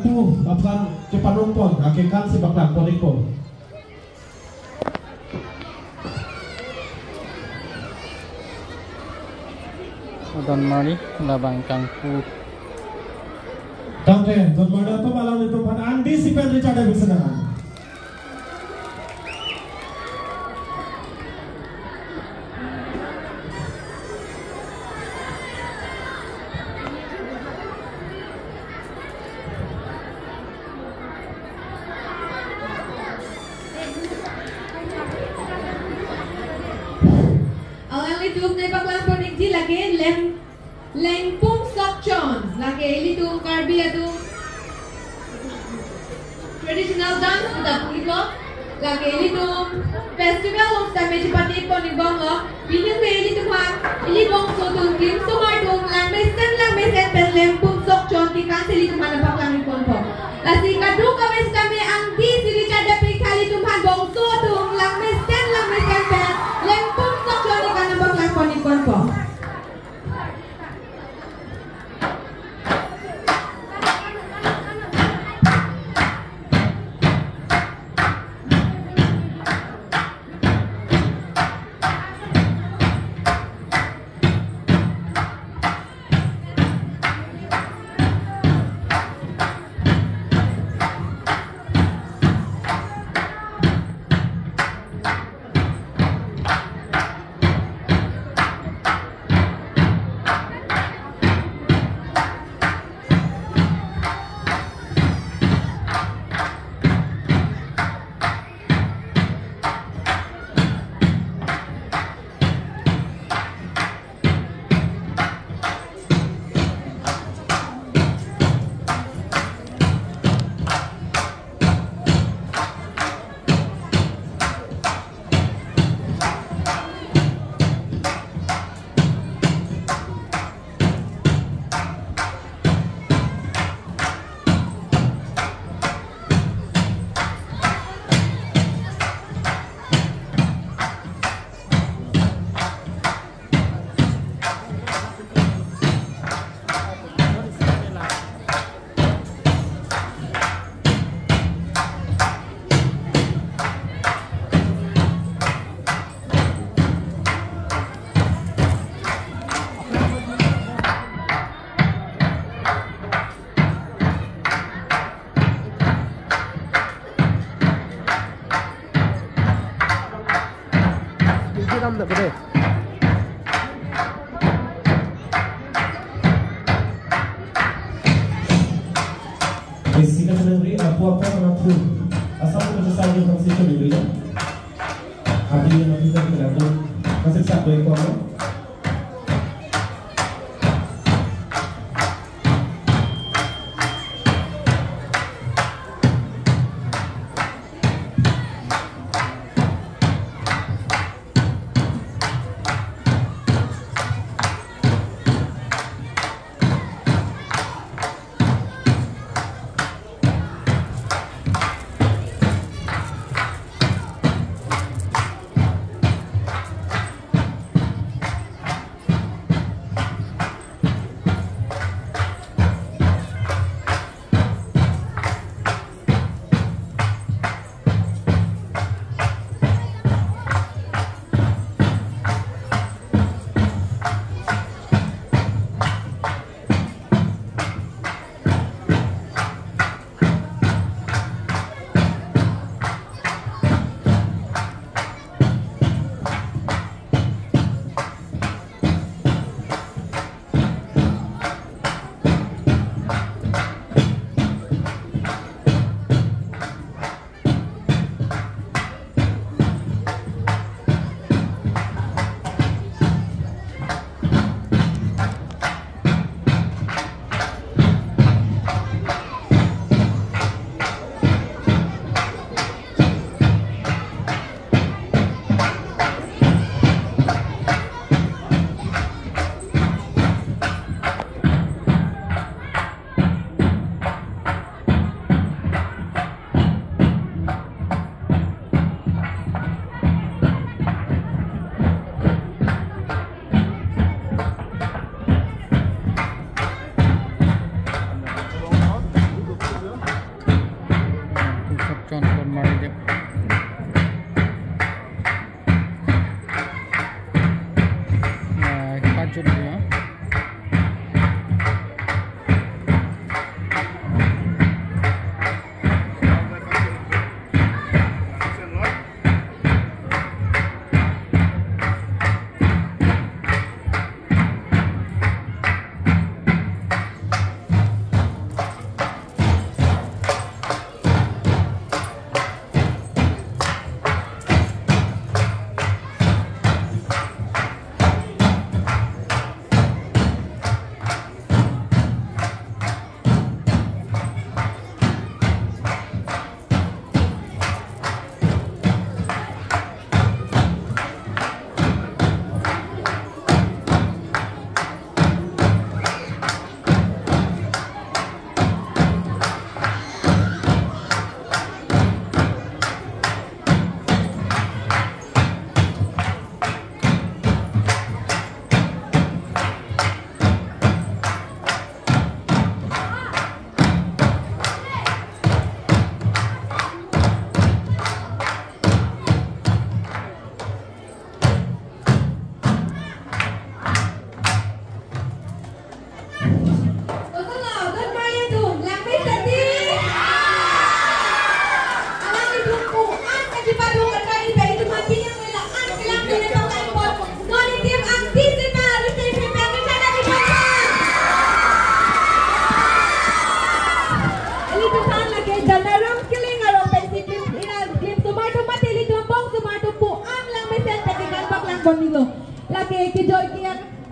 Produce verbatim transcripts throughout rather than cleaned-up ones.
Pu aphan chepanung pon, akengkang si paklang pon ikpo. Donmari labang kangpu. Tangte, Donmari atum alanglitum aphan angdi si pen Richard Davidson. Alanglitum nangpaklang pon ikji lake Leng, Lengpum Sokchon, lake ilitum Karbi atum traditional dance kita pulilo, lake ilitum festival of stage chepate pon ikbomlo, pini ke ilitum aphan, ili bongso atum, klimsomar atum, langmesen, langmesen pen Lengpum Sokchon kekang si ilitum aphan nangpaklang ikponpo. Lasi kadokave sitame angdi si Richard Dapik thali atum aphan bongso atum, langmesen, langmesen pen Lengpum Sokchon kekang nangpaklang pon ikponpo. Isi ka senang ri, apo apo kana phu. Asam ko sa sa yung kang si chuli ri. Abi yang abi kan kena pun. Masih satu ekor. Mari dek. Nah, kepajut dia. Kosonlo, good morning to Langmesen Seti. Alanglitum pu-an kachepaduk akai pen itum aphi nang la-an kelang mene paklangpon. Non itum angti seta rite phe pen rita lagi pha. Ilitum aphan lake Danaram Killing arong pensi klim, ina klimsomar atum mate ilitum abongsomar atum pu-an Langmesen Seti kekan paklangpon nilo. Lake kejoi ke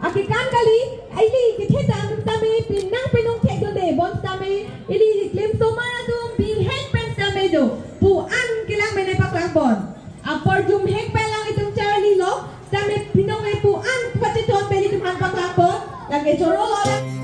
akekan kali, ili kethe dam tame pinang pinung thekdunde bonsitame ili klimsomar atum binghek pen sitame do pu-an kelang mene paklangpon. Apor jumhek pen alanglitum charlilo, sitame pinong le pu-an pachethon pen ilitum aphan paklangpon. Lake chorolo.